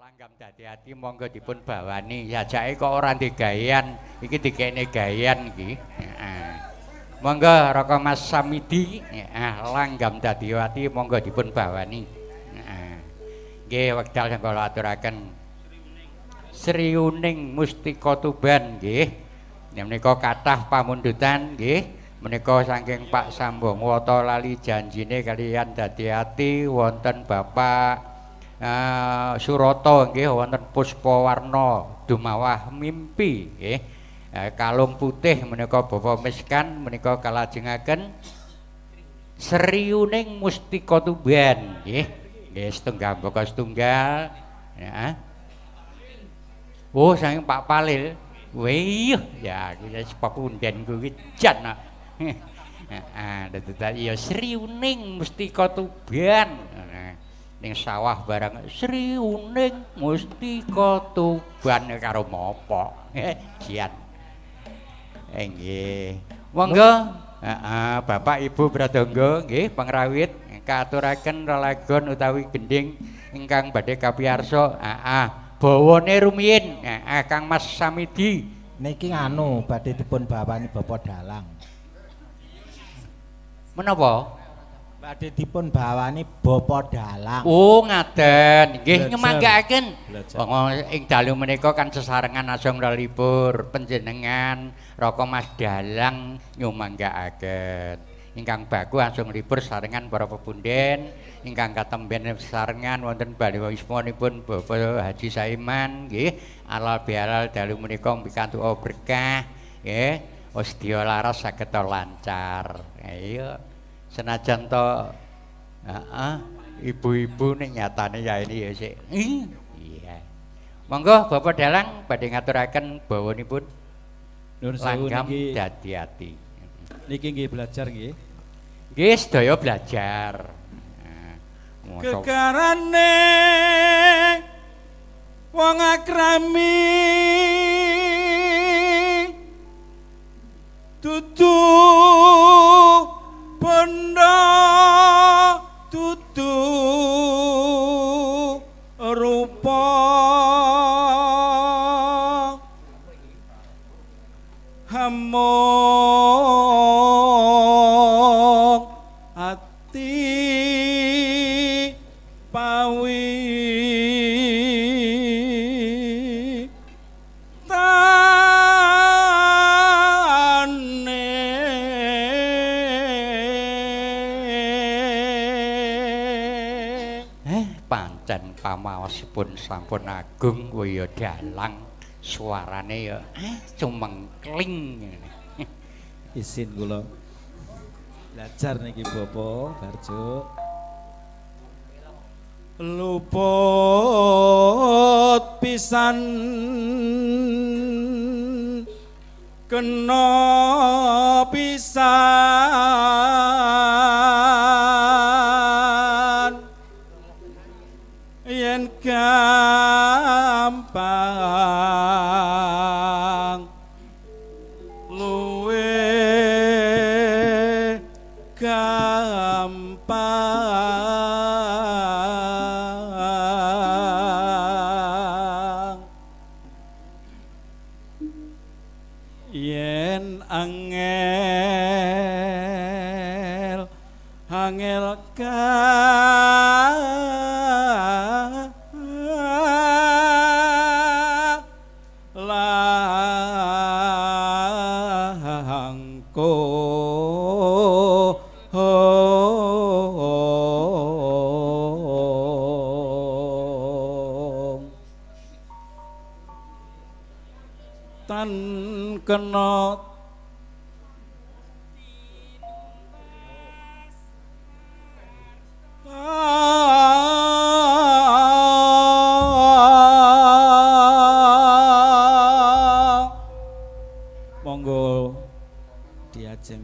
Langgam dadi ati monggo dipun bawani. Jajake kok ora digawean, iki dikene gawean iki. Heeh. Monggo Raka Mas Samidi, heeh, langgam dadi ati monggo dipun bawani. Heeh. Nggih wekdal sing kula aturaken. Sriuning Mustika Tuban nggih. Menika kathah pamundutan nggih. Menika saking Pak Sambong Woto lali janjine kaliyan dadi ati wonten Bapak Suroto nggih wonten Puspawarna Dumawah Mimpi nggih. Kalung putih menika Bapak Miskan menika kalajengaken Sriuning Mustika Tuban nggih. Nggih setunggal mbaka setunggal. Heeh. Oh saking Pak Palil. Wih ya wis pepunden kuwi jan. Heeh, dadi ya Sriuning Mustika Tuban. Ning sawah barang Sriuning Mustika Tuban karo mopo. Jian. Nggih. Monggo heeh Bapak Ibu Pradangga nggih pangrawit kaaturaken lelagon utawi gendhing ingkang badhe kapiyarsa. Heeh, bawane rumiyin. Heeh, Kang Mas Samidi. Niki nganu badhe dipun bawani Bapak Dalang. Menapa? Badhe dipun bawani Bapak Dalang. Oh ngaten. Nggih nyemanggaaken. Wong ing dalu menika kan sesarengan asong lelipur panjenengan Raka Mas Dalang nyumanggaaken. Ingkang baku asong libur sarengan para pepunden, ingkang katemben sarengan wonten bali wismanipun Bapak Haji Saiman nggih. Alal bihalal dalu menika pikantuk berkah nggih. Sedya laras saged lancar. Iya. Senajan to heeh ibu-ibu ning nyatane ya ini ya sik. Iya. Monggo Bapak Dalang badhe ngaturaken bawanipun. Nuwun sewu niki dadi ati. Niki nggih belajar nggih. Nggih sedaya belajar. Gegarane wong akrami dudu bondo dudu rupa hamung ati pawi pamaosipun sampun agung kaya dalang suarane ya cumengkling. Isin kula belajar niki Bapak Barjo. Luput pisan kena pisan yen gampang luwe gampang yen angel angel tan kena monggo diajeng.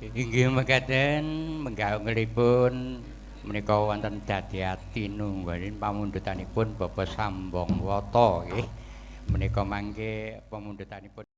Inggih mekaten menggah ngelipun menika wonten dadi tinunggalin pamundutanipun Bapak Sambong Wata nggih. Menika mangke pamundutanipun.